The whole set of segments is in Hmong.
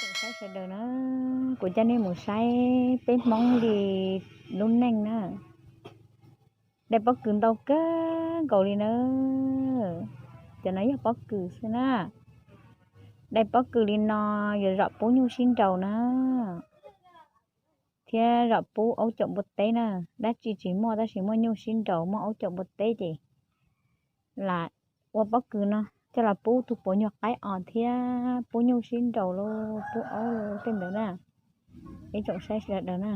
Saib sawv daws na, kuv coj nej mus saib peb Hmoob li lub neej na. Dai pob kws ntau kawg nkaus li na. Cov no yog pob kws xwb na. Dai pob kws li no yuav zom pub nyuj sib nraus na, thiab zom pub aub caum npua teb na. Dab tsi tsis muaj tab sis muaj nyuj sib nraus muaj aub caum npua teb ces lam ua pob kws no coj los pub tus puav nyuag qaib os thiab pub nyuj sib nraus los pub aub los tej ntawd na. Ib tsoom saib sawv daws na,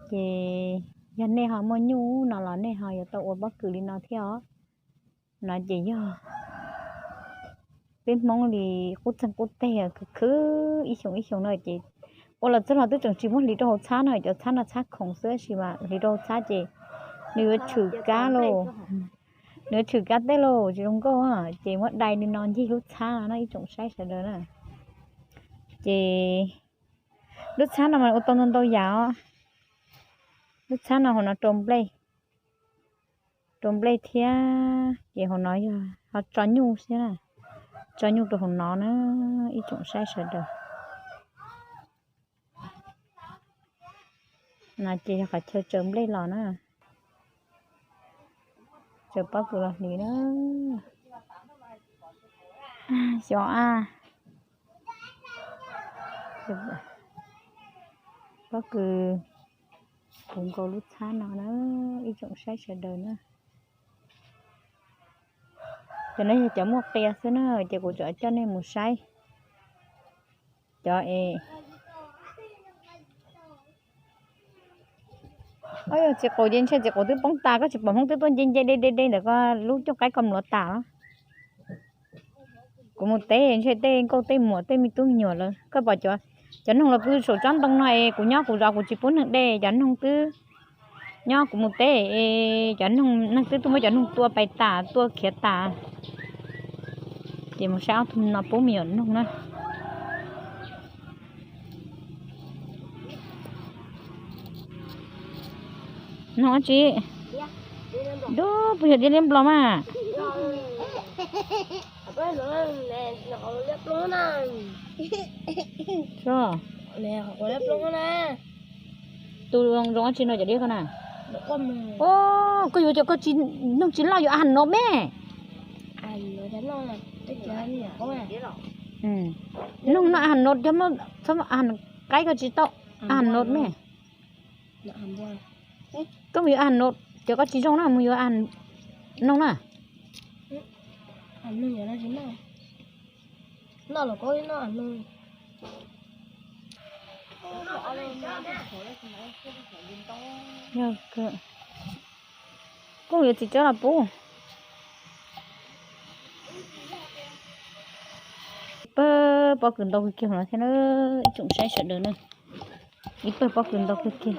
ces yog nej ho muaj nyuj no los nej ho yuav tau ua pob kws li no thiab os. No ces yog peb Hmoob li qub txeeg qub teg khwv khwv ib xyoos ib xyoos no ces ua los txog los twb tseem tsis muaj hliv rau hauv txhab no, cov txhab no txhab khoom xwb tab sis mas hliv rau hauv txhab ces nws yuav tshwm kab lauj, nws yuav tshwm kab tej lauj tsis zoo nkauj, ces muab dai li no ncig lub txhab no na ib tsoom saib sawv daws na. Ces lub txhab no mas ua tau ntau ntau yam os. Lub txhab no hauv no rau nplej, rau nplej thiab ces hauv no yog ho tso nyuj xwb na, tso nyuj rau hauv no na ib tsoom saib sawv daws. No ces yog qhov chaw tsaws nplej los na, tsaws pob kws los hliv na. Xyov a, pob kws puv nkaus lub txhab no na ib tsoom saib sawv daws na. Cov no yog cov muaj qia xwb na ces kuv tsuas coj nej mus saib cov es txiv qaub ces ntshe txiv qaub twb poob tas, koj tsis pom Hmoob twb tuaj nce nce de de de ntawm koj lub cooj qaib koj mluav tas los. Kuv mus teb ntshe tej nkauj tej muam tej me tub me nyuam lawm, koj pom cov noog los pw saum tsob ntoo no es kuv nyob kuv zov kuv tsis pub neeg de, cov noog twb nyob kuv mus teb es cov noog, neeg twb tuaj muab cov noog tua pais tas tua khiav tas. Ces mus saib ob tug no pub me nyuam noog na. Noog dab tsi? Dub, puas yog diab liab nplos mas? Tus zoo dab tsi no cov diab ko na? Koj yuav cov noog tsis loj yuav a has nod me. Noog no a has nod, txhob a has qaib koj tsis tau, a has nod me. Koj mus yuav a has nod, cov koj tsis zoo na mus yuav a has noog na. Koj yuav txiv tsawb los pub. Ib pawg pob kws ntau kawg kiag no thiab na, ib tsoom saib sawv daws na. Ib pawg pob kws ntau kawg kiag.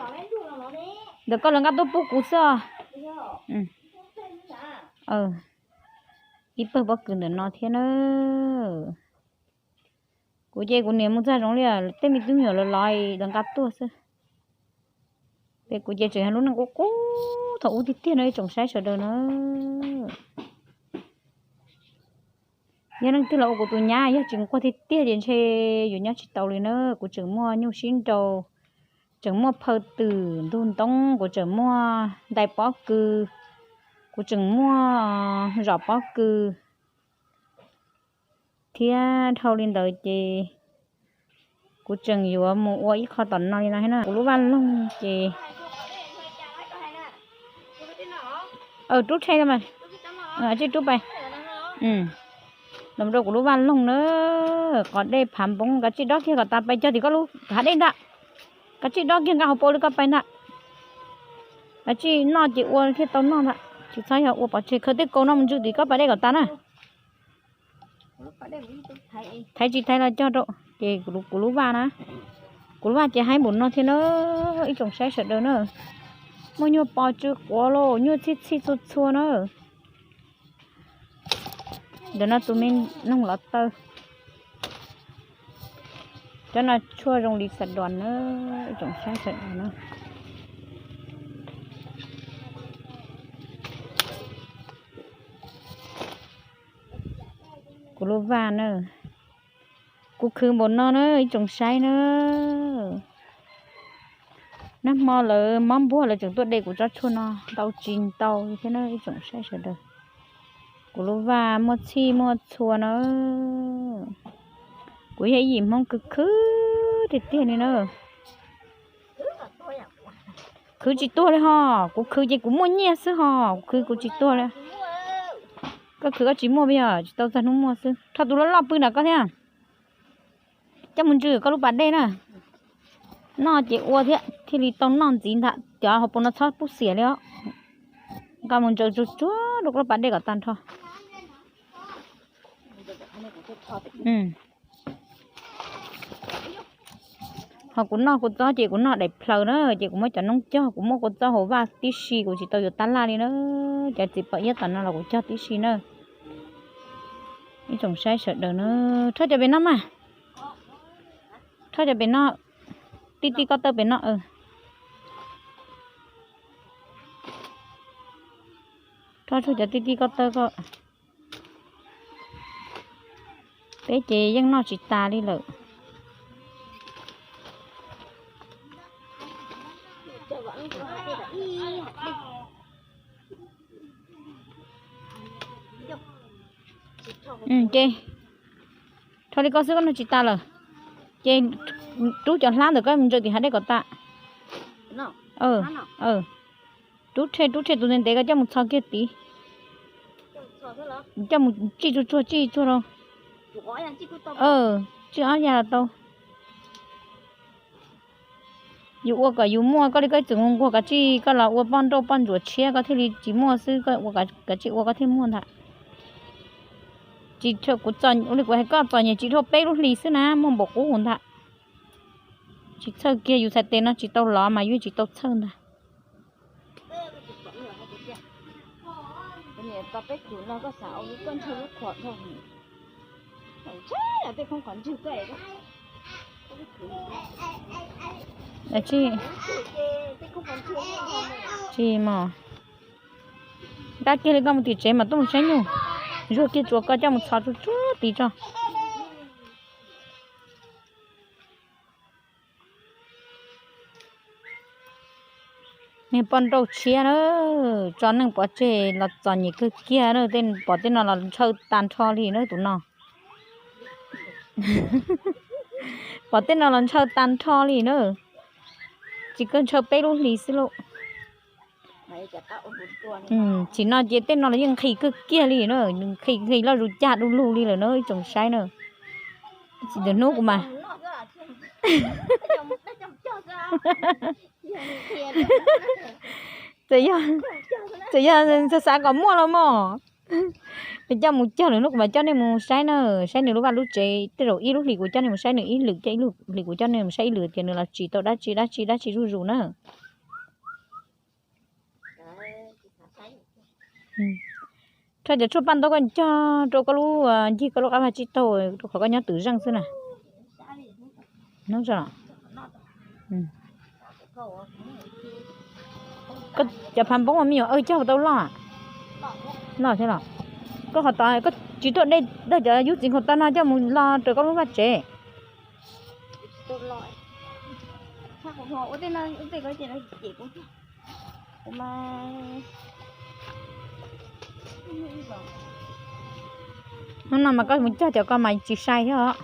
Ntawm koj lawv nqa tuaj pub kuv xwb os. Ib pawg pob kws ntawm no thiab na. Kuv ces kuv niam mus txog zoov li tej me tub me nyuam los los lawv nqa tuaj xwb. Ces kuv ces tseem yog lub neej qub qub thaum ub tiag tiag no ib tsoom saib sawv daws na. Yog leej twg los ua kuv tus nyab, yog tsis nquag tiag tiag ces ntshe yuav nyob tsis tau li na. Kuv tseem muaj nyuj sib nraus, tseem muaj phaw twm ntug ntoo, kuv tseem muaj ntais pob kws, kuv tseem muaj zom pob kws, thiab dhau li ntawd ces kuv tseem yuav mus ua ib qho tom no li no thiab na. Kuv lub vaj loog ces rub rhe, tsij rub pais. Los rau kuv lub vaj loog na, qos dej phav npoo, kav tsij dob kiag kom tas pais cog tim koj lub hav dej ntag. Kav tsij dob kiag nqa hauv paus li koj pais ntag. Kav tsij noj ces ua thiaj tau noj ntag, tsis txhob yog ua pov tseg, khaws tej kaus no mus ntsw tim koj pas dej kom tas na. Thaiv tsis thaiv los cog rau. Ces kuv lub vaj na, kuv lub vaj ces haib npaum no thiab na, ib tsoom saib sawv daws na. Muaj nyuag pos tsw quav los nyuag txhij txhij txhua txhua na. Ntawm no tus me noog lov taw. Cov no tshuaj zoo li xav duas na, ib tsoom saib sawv daws na. Kuv lub vaj na, Kuv khwv npaum no na ib tsoom saib na. Nag hmo lawv mob npuag lawv tseem tuaj de kuv tsob tshuaj no ntau tsis ntau thiab na ib tsoom saib sawv daws. Kuv lub vaj muaj txhij muaj txhua na. Kuv yog ib yim Hmoob khwv khwv tiag tiag li na. Khwv tsis tuag li ho, kuv khwv ces kuv muaj nyiaj xwb ho, kuv khwv kuv tsis tuag li. Koj khwv koj tsis muaj pes yog tsis tau txog hnub muaj xwb. Rho tus loj loj pw nram koj thiab. Coj mus ntsws koj lub pas dej na. Noj ces ua thiab thiaj li tau noj ntxiv ntag, cov hauv paus no txhob pub xiam li os. Nqa mus ntsaws tsuag tsuag rau koj lub pas dej kom tag nrho. Ho kuv noj kua txob ces kuv noj daim plhaws na, ces kuv muab cov noob cog, kuv muab kua txob hauv vaj tib si, kuv tsis tau yuav tab laj li na. Cov txiv pom iab tom no los kuv cog tib si na. Ib tsoom saib sawv daws na, rho cov pem no mas. Rho cov pem no, tib tib koj tawb pem no. Rho tsuag cov tib tib koj tawb koj. Peb ces yeej noj tsis tas li lawm. Ces rho li koj xwb koj noj tsis tas lawm. Ces rub cov hlab ntawm koj mus ntsaws tim hav dej kom tas. Rub rhe rub rhe tus ntev ntev koj coj mus txho kiag tid. Coj mus tsij tsuag tsuag tsij tsuag rau. Tsij ob ya los tau. Yus ua kom yus muaj, koj li koj ib txwm nquag kav tsij koj los ua poj nrauj poj ntsuam tshiab koj thiaj li tsis muaj xwb, koj ua kav tsij ua koj thiaj muaj ntag. Tsis, kuv txom, ua li kuv hais koj txom nyem tsis dhau peb lub hlis xwb na muaj npaum qub ntag. Tsis txhawj kiag yus txhais tes no tsis tau lov mas yus tsis tau txhawj ntag. Tsis mos, dab kiag li koj mus tim tsev mas tuaj mus saib nyuj, zuag kiag tsuas koj coj mus txhos tsuag tsuag tid tso. Niag poj nrauj tshiab na, tso neeg pov tseg los txom nyem kawg kiag na, pom tej no los ntshaw tag nrho li na tus no. Pom tej no los ntshaw tag nrho li na, tsis kawg ntshaw peb lub hlis xwb lauj. Tsim no ces tej no los yeej nqhis kawg kiag li na, nqhis nqhis loj zus cag du lug li lawm na ib tsoom saib na. Tsis tus hnub kuv mas txawm yog xav xav kom muaj los mog. Nws coj mus cog lwm hnub kuv mam coj nej mus saib na, saib nws lub vaj lub tsev, tej zaum ib lub hlis kuv coj nej mus saib nws ib lwm, coj ib lub hlis kuv coj nej mus saib ib lwm tias nws los tsim tau dab tsi dab tsi dab tsi zuj zus na. Rho cov tshuaj paj ntaub koj cog rau koj lub ncig koj lub qab vaj tsib taug rau qhov koj nyob twm zeej xwb na. Hnub tso. Koj cov phav npoob me nyuam aw cog puas tau loj? Loj thiab los? Koj qhov tod koj tsis tuaj de dag cov yub txiv nkhaus taw no coj mus lo raws koj lub vaj tsev. Hnub no mas koj mus cog cov ko mas tsis sai thiab os.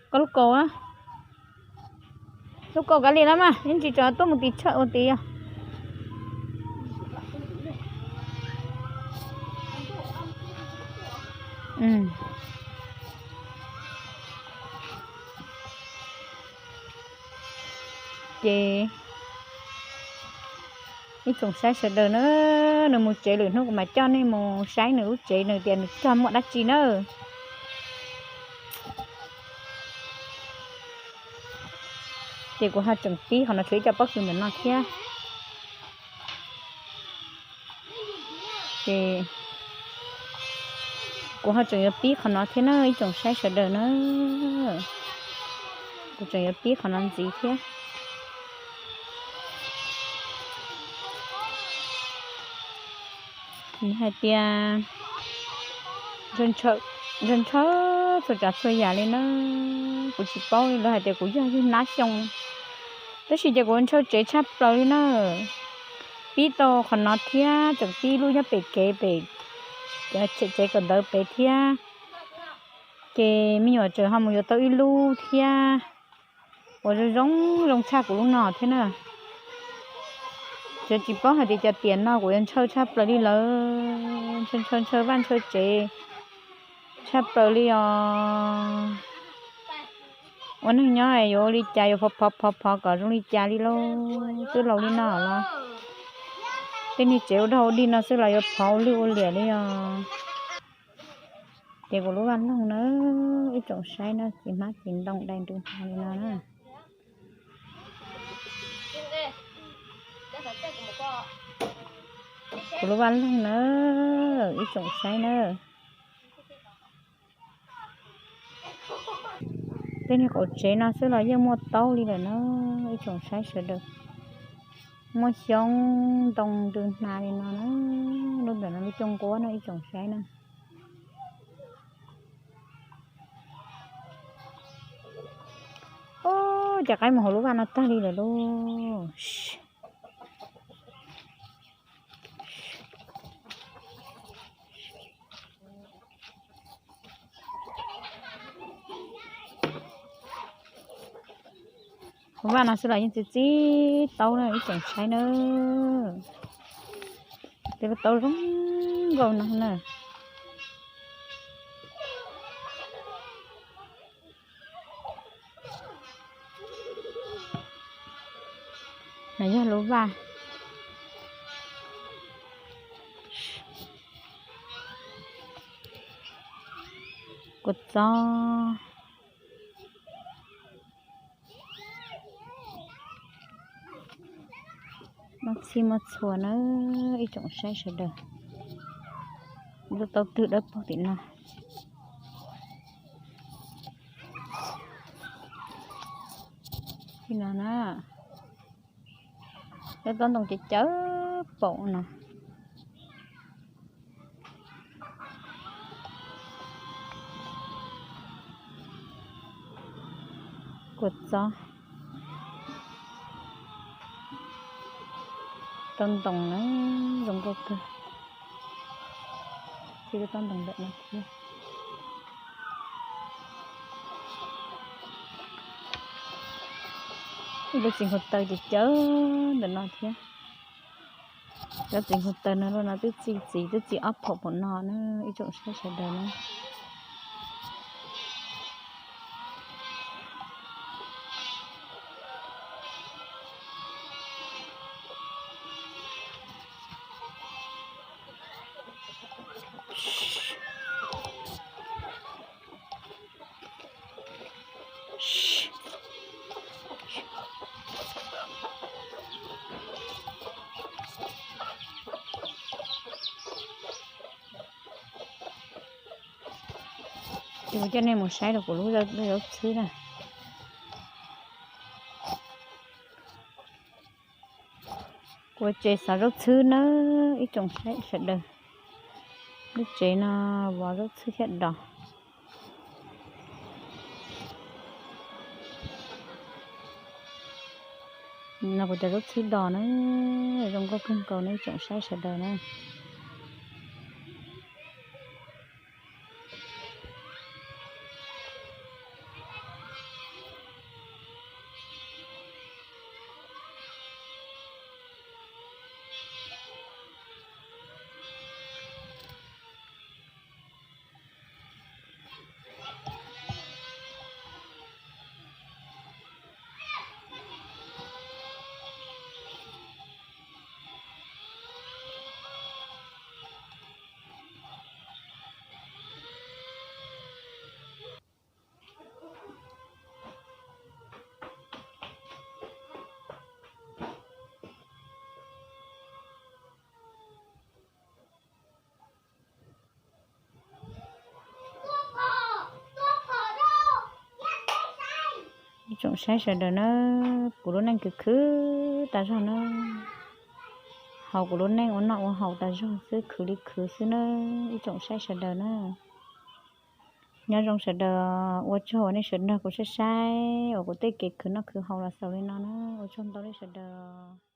Koj lub kaus, lub kaus kav liam los mas yeej tsis tsam tuaj mus tim chaw ua tid. Ces ib tsoom saib sawv daws na, nws mus tsev lwm hnub kuv mam coj nej mus saib nws lub tsev nws tias nws cog muaj dab tsi na. Ces kuv ho tseem pib qhov no tshuav ib co pob kws ntawm no thiab. Ces kuv ho tseem yuav pib qhov no thiab na ib tsoom saib sawv daws na. Kuv tseem yuav pib qhov no ntxiv thiab. Nws hais tias ntshaw ntshaw Ntshaw ntshaw txhua tsav txhua yam li na. Kuv tsis paub li, lawv hais tias kuv yog yawg Nab Xyooj, tab sis ces kuv ntshaw tsev tshaj plaws li na. Pib tau qhov no thiab tseem pib lub nyob pem kev pem, tsev kawm ntawv pem thiab. Ces me nyuam tseem ho mus yuav tau ib lub thiab uas zoo zoo, zoo tshaj kuv lub no thiab na. Ces tsis paub hais tias cov tiam no kuv yuav ntshaw tshaj plaws li lawm, ntshaw ntshaw ntshaw vaj ntshaw tsev tshaj plaws li os. Ua neeg nyob yuav ua li cas, yuav phov phov phov phov kom zoo li cas li lauj. Twb laus li no los tej niag tsev ua dog ua dig no xwb los yuav phov ua lwj ua liam li os. Ces kuv lub vaj loog na, ib tsoom saib na, txiv hmab txiv ntoo dai nrws hnav li no na. Kuv lub vaj loog na, ib tsoom saib na. Tej niag qaum tsev no xwb los yeej muaj taub li lawm na, ib tsoom saib sawv daws. Muaj xyoob ntoo nrws hnav li no na, lub ntawm no lub cooj nquab no ib tsoom saib na. Ub, cas qaib mus hauv lub vaj no tag li lawm lauj. Hauv vaj no xwb los yeej txi txib taub na ib tsoom saib na. Tej lub taub zoo nkauj no na. No yog lub vaj. Kua txob. Muaj txhij muaj txhua na, ib tsoom saib sawv daws. Lub taub twg dawb paug tim no. Tim no na, lub taub ntoo cawv cawv paum no. Kua txob, taub ntoo na, zoo nkauj kawg. Txhij lub taub ntoo ntawm no thiab. Ib lub txiv nkaus taw cawv cawv ntawm no thiab. Cov txiv nkaus taw no lub no twb txi txiv twb txi ob phaum pam no na, ib tsoom saib sawv daws na. Ces kuv coj nej mus saib rau kuv lub zaub txhwb na. Kuv tsev xov zaub txhwb nawb ib tsoom saib sawv daws. Lub tsev no vov zaub txhwb thiab dos. No kuv cov zaub txhwb dos na, zoo nkauj kawg nkaus na ib tsoom saib sawv daws na. Ib tsoom saib sawv daws na, kuv lub neej khwv khwv tas zog na. Haus kuv lub neej ua noj ua haus tas zog xwb, khwv li khwv xwb na, ib tsoom saib sawv daws na. Nyob zoo sawv daws, ua tsaug uas nej sawv daws nrog kuv saib saib uas kuv tej kev khwv noj khwv haus los xaus li no na. Ua tsaug ntau nej sawv daws.